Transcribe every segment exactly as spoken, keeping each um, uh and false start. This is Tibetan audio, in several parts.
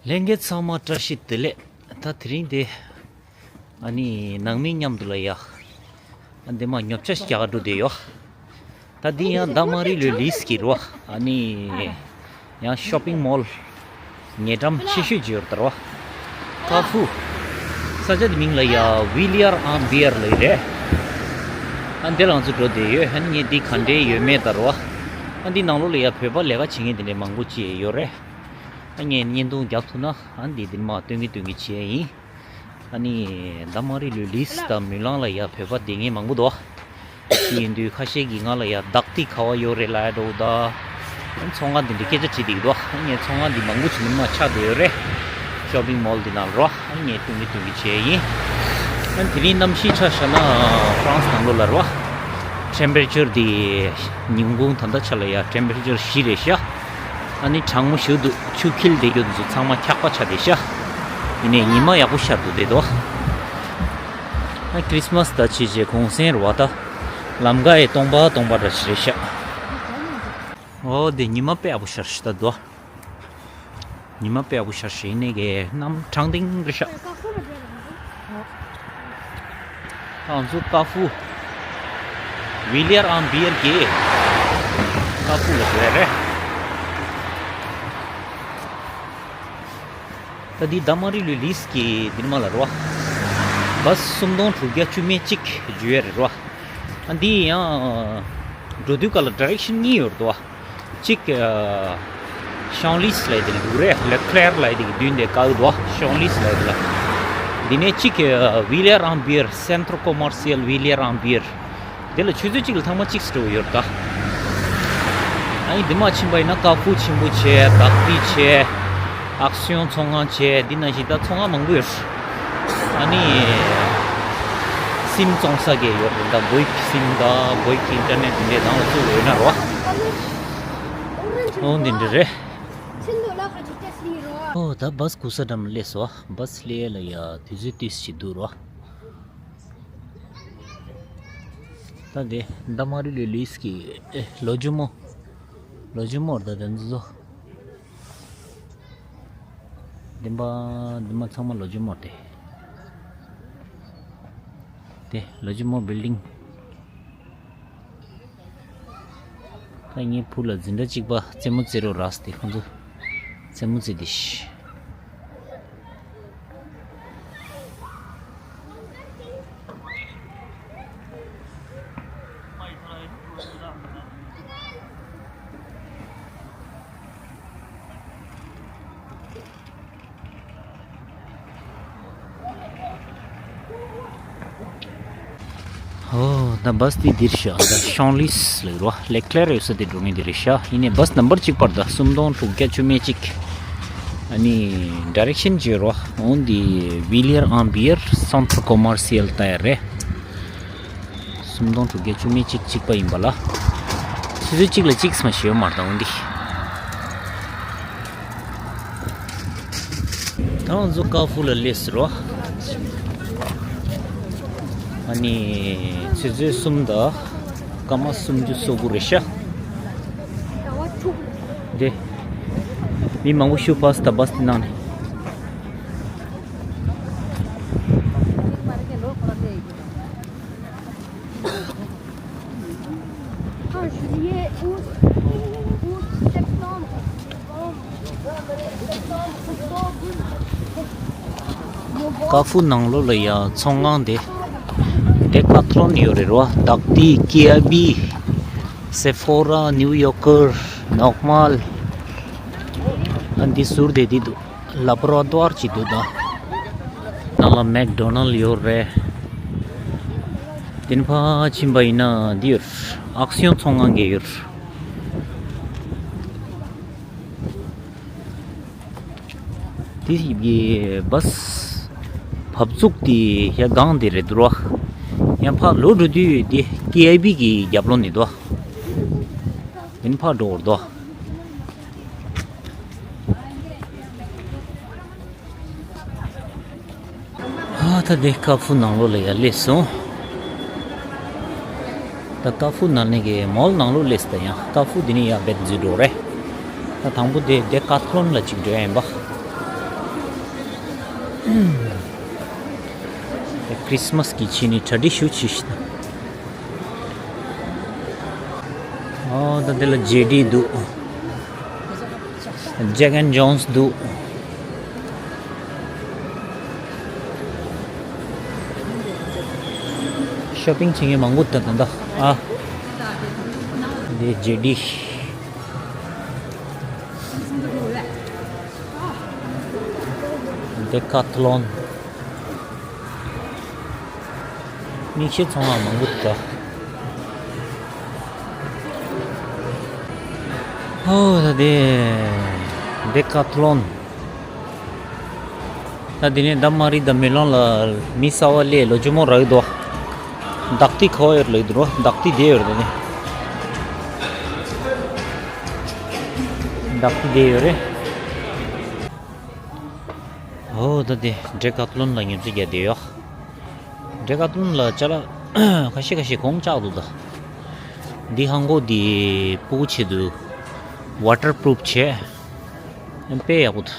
ལྷན་རྒྱས་ཚང་མ་བཀྲ་ཤིས་བདེ་ལེགས། ད་དེ་རིང་དེ་ཨ་ནི་ནང་མི་མཉམ་དུ་ལ་ཡ་ཨ་འདི་མ་ཉོ་ཆ་ཞིག་རྒྱག་འགྲོ་བསྡད་ཡོད། ད་འདི་ཡང་ད་མ་རི་ལོའི་ལིས་ཀྱི་རོ། ཨ་ནི་ཡང་ཤོ་པིང་མོལ་ཉེ་འགྲམ་ཆེ་ཤོས་ཅིག་ཡོད་རེད་ད་རོ། ཀ་ཧྥུ། ས་ཆ་དེ་མིང་ལ་ཡ་ཝི་ལི་ཡར་ཨམ་བི་ཡར་ལ་ཡི་རེད། ཨ་འདི་ལ་ང་ཚོ་འགྲོ་བསྡད་ཡོད། ཨ་ནི་ངས་འདི་ག་འདྲའི་ཡོད་མེད་ད་རོ། ཨ་འདི་ནང་ལོགས་ལ་ཡ་བོད་པ་ལས་ཀ་བྱེད་མཁན་དེ་འདྲའི་མང་པོ་ཅིག་ཡོད་རེད། ཨ་ངས་བརྙན་ཐུང་རྒྱག་ཐུབ་ན་ཨ་འདི་འདི་མ་སྟོན་གི་སྟོན་གི་བྱས་ཡིན། ཨ་ནི་ད་མ་རི་ལོའི་ལིས་དང་མུན་ལང་ལ་ཡ་བོད་པ་བསྡད་མཁན་མང་པོ་འདུག་དེ་ཡིན་དུས་ཁ་ཤས་ཀྱིས་ང་ལ་ཡ་བདག་ཏི་ག་བ་ཡོད་རེད་ལབ་འགྲོ་ད། ཚོང་ཁང་འདི་འདྲའི་སྐད་ཆ་དྲིས་བསྡད་ཀྱི་འདུག་ཨ་ངས་ཚོང་ཁང་འདི་མང་པོ་ཅིག་མི་མ་ཆགས་བསྡད་ཡོད་རེད། ཤོ་པིང་མོལ་འདི་ནང་ལ་རོ། ཨ་ངས་སྟོན་གི་སྟོན་གི་བྱས་ཡིན། ཨ་དེ་རིང་གནམ་གཤིས་ཆ་བཞག་ན་ཧྥ་རན་སི་ནང་ལོགས་ལ་རོ། ཊེམ་པེ་རེ་ཅར་འདི་ཉིན་གུང་ད་ལྟ་ཆ་ལ་ཡ་ཊེམ་པེ་རེ་ཅར་བཞི་རེད་ཤག་ཨ་ནི་གྲང་མོ་ཞེ་པོ་འདུག་ཆུ་འཁྱིལ་བསྡད་རྒྱུ་འདི་ཚོ་ཚང་མ་འཁྱག་པ་ཆགས་བསྡད་ཤག་ཡིན་ནའི་ཉི་མ་ཡག་པོ་ཤར་འདུག་བསྡད་དོ། ཨ་ཁྲིས་མས་ད་ཆེ་ཆེ་གུང་སེང་རེད་བ། ད་ལམ་ཁ་ཡི་སྟོང་པ་སྟོང་པ་འདྲ་ཞིག་རེད་ཤག་ཨོ་དེ་ཉི་མ་དཔེ་ཡག་པོ་ཤར་ཤག་ད་དོ། ཉི་མ་དཔེ་ཡག་པོ་ཤར་ཤག་ཡིན་ནའི་གི་གནམ་གྲང་ཐིང་རེད་ཤག་ང་ཚོ་ཀ་ཧྥུ། ཝི་ལི་ཡར་ཨམ་བི་ཡར་གྱི་ཀ་ཧྥུ་ལ་འགྲོ་ཡ་རེད། ད་འདི་ད་མ་རི་ལོའི་ལིས་ཀྱི་འདིར་མ་ལ་རོ། བཱས་སུམ་སྟོང་དྲུག་བརྒྱ་བཅུ་མེད་གཅིག་འཇུ་ཡ་རེད་རོ། ཨ་འདི་ཡང་འགྲོ་དུས་སྐབས་ལ་ཌི་རེག་ཤན་གཉིས་ཡོད་རེད་དོ། གཅིག་ཨ་ཤོང་ལིས་ལབ་དེ་ལ་འདུག་རེད། ལེ་ཁི་ལེར་ལབ་དེ་གི་མདུན་དེ་བཀག་འདུག་ཤོང་ལིས་ལབ་དེ་ལ། འདི་ནས་གཅིག་ཨ་ཝི་ལེ་རང་བི་ཡར། སེན་ཐྲོ་ཀོ་མར་སི་ཡལ་ཝི་ལེ་རང་བི་ཡར། དེ་ལ་ཆུ་ཚོད་གཅིག་ལ་ཐེངས་མ་གཅིག་སྤྲོ་ཡོད་ད། ཨ་ནི་འདི་མ་ཕྱིན་པ་ཡིན་ན་ཀ་ཧྥུ་ཆེན་པོ་བྱས། བདག་ཏི་བྱས། ཨག་སི་ཡོན་ཚོང་ཁང་བྱས། འདི་ནང་བཞིན་ད་ཚོང་ཁང་མང་པོ་ཡོད། ཨ་ནི་སིམ་བཙོང་ས་གས་ཡོད་རེད། ད་བོད་ཀྱི་སིམ་དང་བོད་ཀྱི་ཨིན་ཊར་ནེཊ་འདི་འདྲའི་ནང་ལ་བཙུགས་ཡོད་ན་རོ། ཨོ་འདི་འདྲ་རེད། ཨོ་ད་བཱས་གུ་ས་འགྲམ་སླེབས་སོ། བཱས་སླེབས་ལ་ཡ་དུས་ཚོད་ཏོག་ཙམ་ཞིག་འདུག་རོ། ད་དེ་ད་མ་རི་ལོའི་ལིས་ཀྱི་ཨེ་ལོ་ཇོ་མོ། ལོ་ཇོ་མོ་ད་དེ་ཚོ། འདི་མ་འདི་མ་ཚང་མ་ལོ་ཇོ་མོ་དེ། དེ་ལོ་ཇོ་མོ་བིལ་ཌིང་། ད་ངའི་བུ་ལ་འཛིན་གྲྭ་གཅིག་པ་རྩེད་མོ་རྩེ་རོགས་རག་སྟེ་ཁོང་ཚོ་རྩེད་མོ་རྩེ་དེ་ཤི། ཨོ་ད་བཱས་དེ་འདིར་ཤག་ད་ཤོང་ལིས་ལབ་རོ། ལེ་ཁི་ལེར་ཡོད་ས་དེ་འགྲོ་ངེས་དེ་རེད་ཤག་ཡིན་ནའི་བཱས་ནམ་བར་གཅིག་པར་ད་སུམ་སྟོང་དྲུག་བརྒྱ་བཅུ་མེད་གཅིག་ཨ་ནི་ཌི་རེག་ཤན་བརྗོད་རོ། འོང་འདི་ཝི་ལི་ཡར་ཨང་བི་ཡར་སེན་ཐྲོ་ཀོ་མར་སི་ཡལ་ལྟ་ཡ་རེད། སུམ་སྟོང་དྲུག་བརྒྱ་བཅུ་མེད་གཅིག་གཅིག་པ་ཡིན་པ་ལ། ཆུ་ཚོད་གཅིག་ལ་གཅིག་ཙམ་ཞེ་པོ་མ་རེད་ད་འོང་འདི། ད་ང་ཚོ་ཀ་ཧྥུ་ལ་སླེབས་ཟེར་རོ། ཨ་ནི་ཆུ་ཚོད་གསུམ་དང་སྐར་མ་སུམ་ཅུ་སོ་དགུ་རེད་ཤག་དེ། མི་མང་པོ་ཞིག་བཱས་ད་བཱས་དེ་ནང་ནས། ཀ་ཧྥུ་ནང་ལོགས་ལ་ཡ་ཚོང་ཁང་དེ། ཌེ་ཀ་ཐི་ལོན་ཡོད་རེད་རོ། བདག་ཏི། ཀེ་ཨའི་བི། སེ་ཕོ་ར། ནིའུ་ཡོག་ཀར། ནོག་མལ། ཨ་འདི་ཟུར་དེ་འདི་འདུག་ལ་བོ་ར་ཏོ་རི་ཅིག་འདུག་ད། ནང་ལ་མེག་ཌོ་ནལ་ཡོད་རེད། དེ་ནས་ཕར་ཕྱིན་པ་ཡིན་ན་འདི་ཡོད། ཨག་སི་ཡོན་ཚོང་ཁང་གི་ཡོད། དེ་གི་བཱས་བབས་ཚུགས་དེ་ཡ་སྒང་དེ་རེད་འདུག་རོ། ཡང་ཕར་ལོག་འགྲོ་དུས་དེ་ཀེ་ཨའི་བི་གི་རྒྱབ་ལོགས་ནས་འདུག་དེ་ནས་ཕར་འགྲོ་བར་འདུག་ཨ་ད་དེ་ཀ་ཧྥུ་ནང་ལོགས་ལ་ཡར་སླེབས་སོང་། ད་ཀ་ཧྥུ་ནང་ནས་གི་མོལ་ནང་ལོགས་སླེབས་ད་ཡང་ཀ་ཧྥུ་དེ་ནས་ཡར་རྦད་འཛུལ་འགྲོ་རེད། ད་དང་པོ་དེ་ཌེ་ཀ་ཐི་ལོན་ལ་ཅིག་འགྲོ་ཡ་ཡིན་པ། ཁྲིས་མས་ཀྱི་ཕྱི་ནས་གྲ་སྒྲིག་ཞུ་ཆི་ཞིག་དང་། ཨོ་ད་འདི་ལ་ཇེ་ཌི་འདུག་ཇེག་ཨེན་ཇོན་སི་འདུག་ཤོ་པིང་བྱེད་མཁན་མང་པོ་འདུག་ད་ལྟ། ཨ། འདི་ཇེ་ཌི། ཌེ་ཀ་ཐི་ལོན། མིག་ཤེལ་ཚོང་ཁང་མང་པོ་འདུག་ཨོ་ད་དེ་ཌེ་ཀ་ཐི་ལོན། ད་དེ་ནས་ད་མ་རི་ད་མེ་ལོང་ལ་མི་གསར་པ་སླེབས། ལོ་ཆུང་མོ་རག་གི་འདུག་བདག་ཏི་ཁོ་ཡོད་ལ་ཡོད་འདུག་བདག་ཏི་དེ་ཡོད་རེད། ད་ནི་བདག་ཏི་དེ་ཡོད་རེད། ཨོ་ད་དེ་ཌེ་ཀ་ཐི་ལོན་ལ་ཉིན་མཚན་རྒྱག་བསྡད་ཡོད། ཌེ་ཀ་ཐི་ལོན་ལ་ཅ་ལག་ཁ་ཤས་ཁ་ཤས་གོང་ཆག་འདུག་ད་འདི་ཧང་གོ་འདི་སྤུ་གུ་ཆེད་དུ་ཝ་ཊར་པུ་རུབ་བྱས། ཨེམ་དཔེ་ཡག་པོ་འདུག་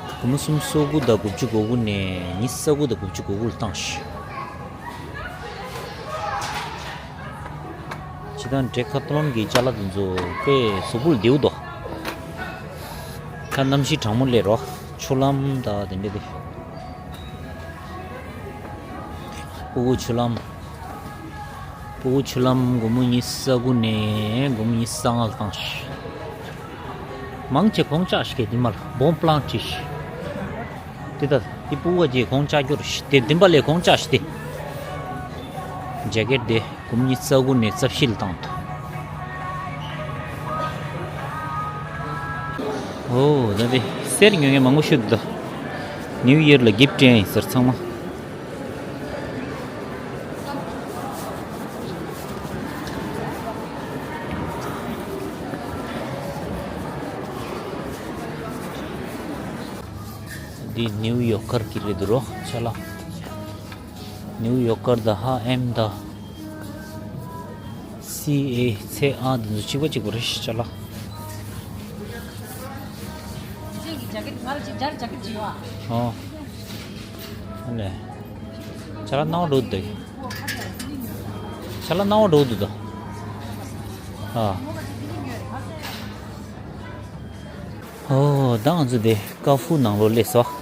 སྒོར་མོ་སུམ་སོ་དགུ་དང་དགུ་བཅུ་གོ་དགུ་ནས་ཉི་ཤུ་རྩ་དགུ་དང་དགུ་བཅུ་གོ་དགུ་ལ་བཏང་ཤག་སྤྱིར་བཏང་ཌེ་ཀ་ཐི་ལོན་གྱི་ཅ་ལག་དེ་ཚོ་དཔེ་གཟུགས་པོ་ལ་བདེ་པོ་འདུག་ད་གནམ་གཤིས་གྲང་མོ་སླེབས་རོགས། ཆུ་ལྷམ་དང་དེ་འདྲ་དེ། སྤུ་གུ་ཆུ་ལྷམ། སྤུ་གུ་ཆུ་ལྷམ་སྒོར་མོ་ཉི་ཤུ་རྩ་དགུ་ནས་སྒོར་མོ་ཉི་ཤུ་རྩ་ལྔ་ལ་བཏང་ཤག་མང་ཆེ་གོང་ཆག་ཤག་དེ་མར་བོན་པི་ལང་ཅི་ཤག་དེ་ད་དེ་སྤུ་གུ་ཅིག་གོང་ཆག་རྒྱུ་རེད་ཤག་དེ་འདི་པ་ལས་གོང་ཆག་ཤག་དེ། ཇེ་ཀེཊ་དེ་སྒོར་མོ་ཉི་ཤུ་རྩ་དགུ་ནས་རྩ་བཞི་ལ་བཏང་འདུག་ཨོ་ད་དེ་གསེར་ཉོ་མཁན་མང་པོ་ཞིག་འདུག་ནིའུ་ཡར་ལ་གིཕ་ཊི་སྤྲད་ཡིན་ཟེར་ཚང་མ། འདི་ནིའུ་ཡོག་ཀར་གྱི་རེད་འདུག་རོ་ཅ་ལག་ནིའུ་ཡོག་ཀར་དང་ཧ་ཨེམ་དང་སི་ཨེ་ཚེ་ཨ་འདི་ཚོ་གཅིག་པ་གཅིག་པ་རེད་ཤག་ཅ་ལག་ཨོ། ཨ་ལས། ཅ་ལག་སྣང་བ་འགྲོ་འདུག་ཅ་ལག་སྣང་བ་འགྲོ་འདུག་ད། ཨ། ཨོ་ད་ང་ཚོ་དེ་ཀ་ཧྥུ་ནང་ལོགས་སླེབས་སོང་།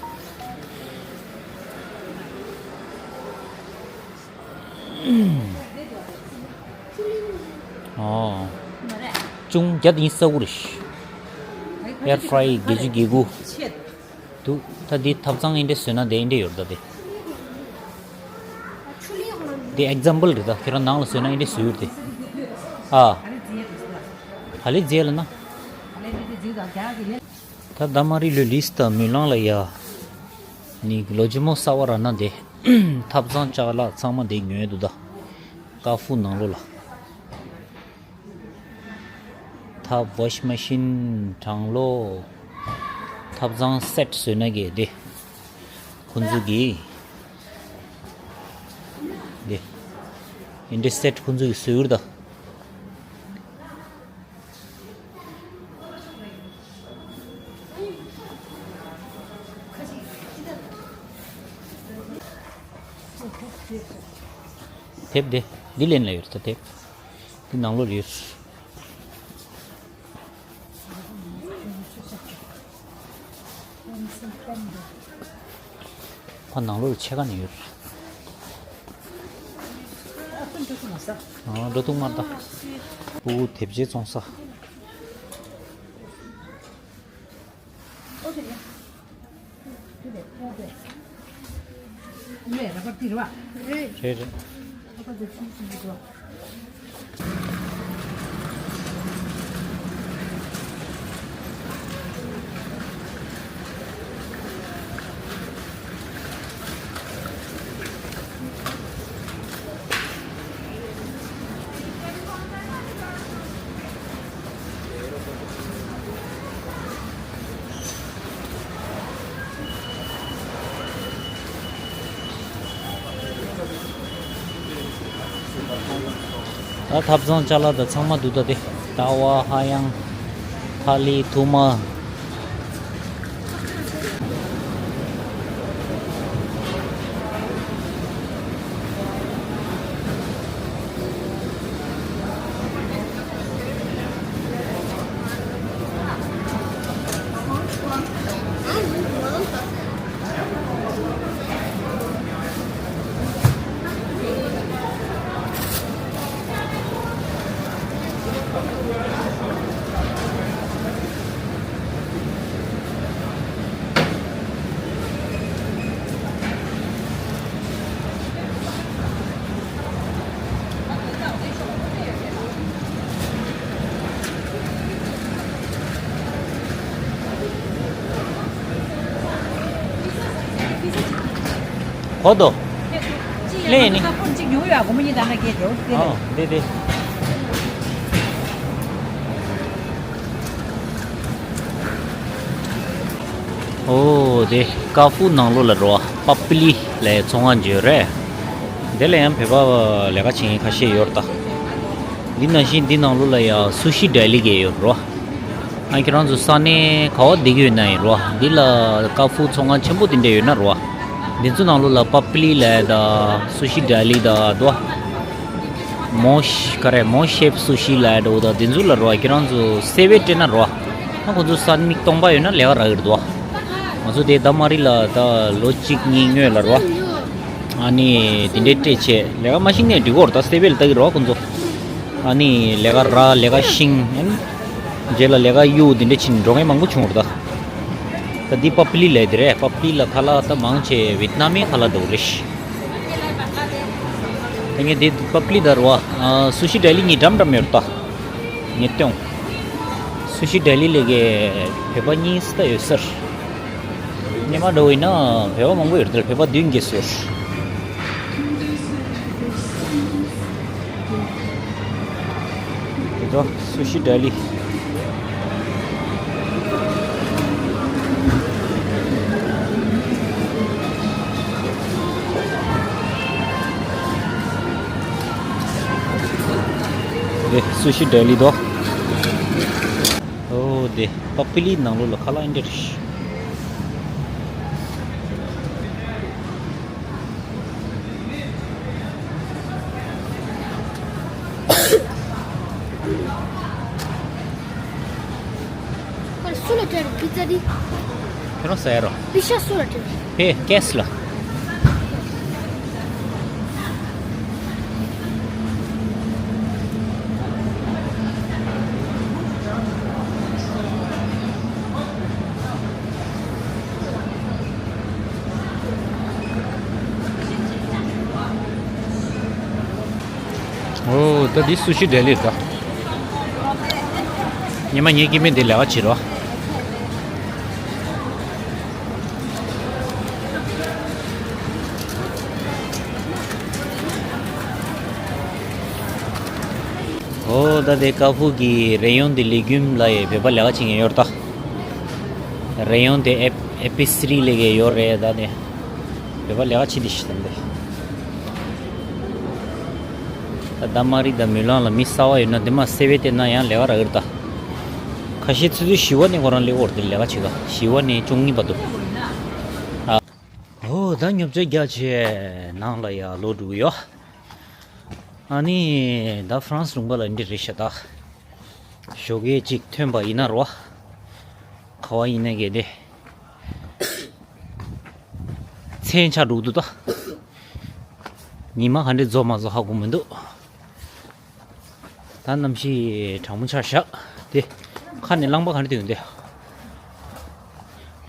ཨོ། ཅུང་བརྒྱ་དང་ཉི་ཤུ་རྩ་དགུ་རེད། ཨེར་ཕ་རའི་བརྒྱད་ཅུ་གྱ་དགུ་འདུག་ད་འདི་ཐབ་ཚང་འདི་འདྲ་བཟོས་ན་དེ་འདི་འདྲ་ཡོད་རེད་ད་དེ། དེ་ཨེག་ཛམ་པལ་རེད་ད། ཁྱེད་རང་ནང་ལ་བཟོས་ན་འདི་འདྲ་བཟོས་ཡོད་རེད་དེ། ཨ། ག་ལེ་རྗེས་ལ་ན། ད་ད་མ་རི་ལོའི་ལིས་དང་མུན་ལང་ལ་ཡ། ནི་ལོ་ཆུ་མོ་གསར་པ་རག་ན་དེ། ཐབ་ཚང་ཅ་ལག་ཚང་མ་དེ་ཉོས་འདུག་ད། ཀ་ཧྥུ་ནང་ལོགས་ལ། ཐབ་ཝ་ཤིང་མ་ཤིན་གྲང་གློག་ཐབ་ཚང་སེ་ཊི་བཟོས་ན་གི་དེ། ཁོང་ཚོ་གི། དེ། ཨིན་དྲ་སེ་ཊི་ཁོང་ཚོ་གི་བཟོས་ཡོད་ད། དེབ་དེ་འདི་ལེན་ལ་ཡོད་ད་དེབ། འདི་ནང་ལོགས་ཡོད། ཕ་ནང་ལོགས་ཕྱེད་ཀ་ནས་ཡོད། ཨ་འགྲོ་ཐུག་མ་ད། ཕྲུ་གུ་དེབ་ཆའི་བཙོང་ས། རེད་རེད། ད་ཐབ་ཚང་ཅ་ལག་དང་ཚང་མ་འདུག་ད་དེ། ཏ་ཝ་ཧ་ཡང་། ཐ་ལི་ཐུར་མ། ཧོ་དོ། ལེ་ནི། ཨོ་དེ་དེ། ཨོ་དེ་ཀ་ཧྥུ་ནང་ལོགས་ལ་རོ་པ་པི་ལི་ལའི་ཚོང་ཁང་ཅིག་ཡོད་རེད། དེ་ལ་ཡང་བོད་པ་ལས་ཀ་བྱེད་མཁན་ཁ་ཤས་ཡོད་རེད་ད། འདི་ནང་བཞིན་འདི་ནང་ལོགས་ལ་ཡང་སུ་ཤི་ཌེ་ལི་གི་ཡོད་རོ། ཨ་ཁྱེད་རང་ཚོ་ས་གནས་ག་བ་བསྡད་ཀྱི་ཡོད་ན་ཡིན་རོ། འདི་ལ་ཀ་ཧྥུ་ཚོང་ཁང་ཆེན་པོ་དེ་འདྲ་ཡོད་ན་རོ། འདི་ཚོ་ནང་ལོགས་ལ་པ་པི་ལི་ལའི་དང་སུ་ཤི་ཌེ་ལི་དང་དོ། མོ་ཤ་ག་རེ་མོ་ཤེབ་སུ་ཤི་ལའི་འགྲོ་དང་དེ་ཚོ་ལ་རོ། ཁྱེད་རང་ཚོ་སེ་བེ་སྤྲད་ན་རོ། ཨ་ཁོ་ཚོ་ས་མིག་སྟོང་པ་ཡོད་ན་ལས་ཀ་རག་གི་རེད་དོ། ང་ཚོ་དེ་ད་མ་རི་ལ་ད་ལོ་གཅིག་གཉིས་སྔོན་ལ་རོ། ཨ་ནི་དེ་འདྲའི་སྤྲད་བྱས་ལས་ཀ་མ་ཤེས་ནས་འགྲིག་གོ་རེད། ད་སེ་བེ་ལ་ལྟ་གི་རོ་ཁོ་ཚོ། ཨ་ནི་ལས་ཀ་རག་ལས་ཀ་ཤེས། རྗེས་ལ་ལས་ཀ་གཡུག་དེ་འདྲ་བྱས་ནས་འགྲོ་མཁན་མང་པོ་བྱུང་བ་རེད་ད། ད་འདི་པ་པི་ལི་ལའི་དེ་རེད། པ་པི་ལི་ལ་ཁ་ལག་ད་མང་ཆེ་ཝེད་ནམ་མི་ཁ་ལག་འགྲོ་གི་རེད། ད་ངས་འདི་པ་པི་ལི་ལ་རོ། ཨ་སུ་ཤི་ཌེ་ལི་གཉིས་འགྲམ་འགྲམ་ཡོད་རེད་ད། ངས་སྟོན། སུ་ཤི་ཌེ་ལི་ལ་གི་བོད་པ་གཉིས་ད་ཡོད་ས་རེད། སྔོན་མ་འདྲ་བོ་ཡིན་ན་བོད་པ་མང་པོ་ཡོད་རེད། བོད་པ་བདུན་བརྒྱད་ཙམ་ཡོད་རེད། དེ་ཚོ་སུ་ཤི་ཌེ་ལི། དེ་སུ་ཤི་ཌེ་ལི་དོ། ཨོ་དེ་པ་པི་ལིའི་ནང་ལོགས་ལ་ཁ་ལག་འདི་འདྲ་རེད། སུ་ལ་སྤྲད་རོགས་པི་ཙ་འདི། ཁྱོད་རང་ཟ་ཡ་རོ། པི་ཤ་སུ་ལ་སྤྲད། ཧེ་ཀེས་ལ། ཨོ་ད་འདི་སུ་ཤི་ཌེ་ལི་རེད་ད། ཉི་མ་ངའི་སྐྱེ་དམན་འདི་ལས་ཀ་བྱེད་རོགས། ཨོ་ད་དེ་ཀ་ཧྥུ་གི་རེ་ཡོང་དེ་ལེ་གུམ་ལ་ཡི་བོད་པ་ལས་ཀ་བྱེད་མཁན་ཡོད་རེད་ད། རེ་ཡོང་དེ་ཨེ་ཨེ་པི་སི་རི་ལ་གི་ཡོད་རེད་ད་དེ། བོད་པ་ལས་ཀ་བྱེད་དེ་ཤི་དང་དེ། ད་ད་མ་རི་ད་མུ་ལང་ལ་མི་གསར་པ་ཡོད་ན་དེ་མ་སེ་བེ་བལྟས་ན་ཡང་ལས་ཀ་རག་གི་རེད་ད། ཁ་ཤས་ཆུ་ཚོད་བཞི་པ་ནས་ཁོ་རང་སླེབས་ཡོད་རེད་དེ་ལས་ཀ་བྱེད་ག་བཞི་པ་ནས་བཅུ་གཉིས་བར་དུ། ཨོ་ད་ཉོ་ཆ་རྒྱག་ཆེད་ནང་ལ་ཡར་ལོག་འགྲོ་གི་ཡོད། ཨ་ནི་ད་ཧྥ་རན་སི་ལུང་པ་ལ་འདི་རེད་ཤག་ད། ཞོགས་ཀས་ཅིག་ཐོན་པ་ཡིན་ན་རོ། ག་བ་ཡིན་ན་གལ་ཏེ། མཚན་ཆགས་འགྲོ་གི་འདུག་ད། ཉི་མ་ག་འདྲས་རྫོགས་མ་རྫོགས་ཧ་གོ་མི་འདུག་ད་གནམ་གཤིས་གྲང་མོ་ཆགས་ཤག་དེ། ཁ་ནས་རླངས་པ་ག་འདྲ་ཐོན་འདུག་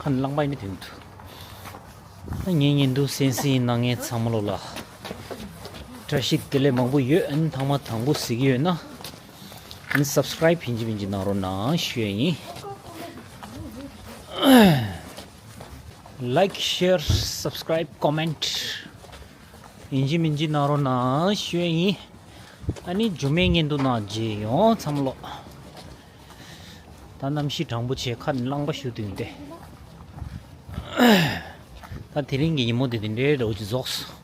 ཁ་ནས་རླངས་པ་ཡིན་ན་ཐོན་འདུག་ད་ངའི་བརྙན་ཐུང་གསན་གཟིགས་གནང་མཁན་ཚང་མ་ལོ་ལ་བཀྲ་ཤིས་བདེ་ལེགས་མང་པོ་ཡོད། ཨ་ནི་ཐེངས་མ་དང་པོ་གཟིགས་ཀྱི་ཡོད་ན་ཨ་ནི་སབ་སི་ཀ་རའིབ་ཕིན་ཅི་ཕིན་ཅི་གནང་རོགས་གནང་ཞུ་ཡ་ཡིན། ལའིཀ་ཤེར་སབ་སི་ཀ་རའིབ་ཀོ་མེན་ཊི་ཡིན་གཅིག་མིན་གཅིག་གནང་རོགས་གནང་ཞུ་ཡ་ཡིན། ཨ་ནི་རྗེས་མའི་བརྙན་ཐུང་ནང་མཇལ་ཡོང་ཚང་མ་ལོ། ད་གནམ་གཤིས་གྲང་པོ་བྱས་ཁ་ནས་རླངས་པ་ཤུགས་ཐོན་ཏེ། ད་དེ་རིང་གི་ཉིན་མོ་དེ་དེ་འདྲའི་འདྲ་བོ་ཅིག་རྫོགས་སོང་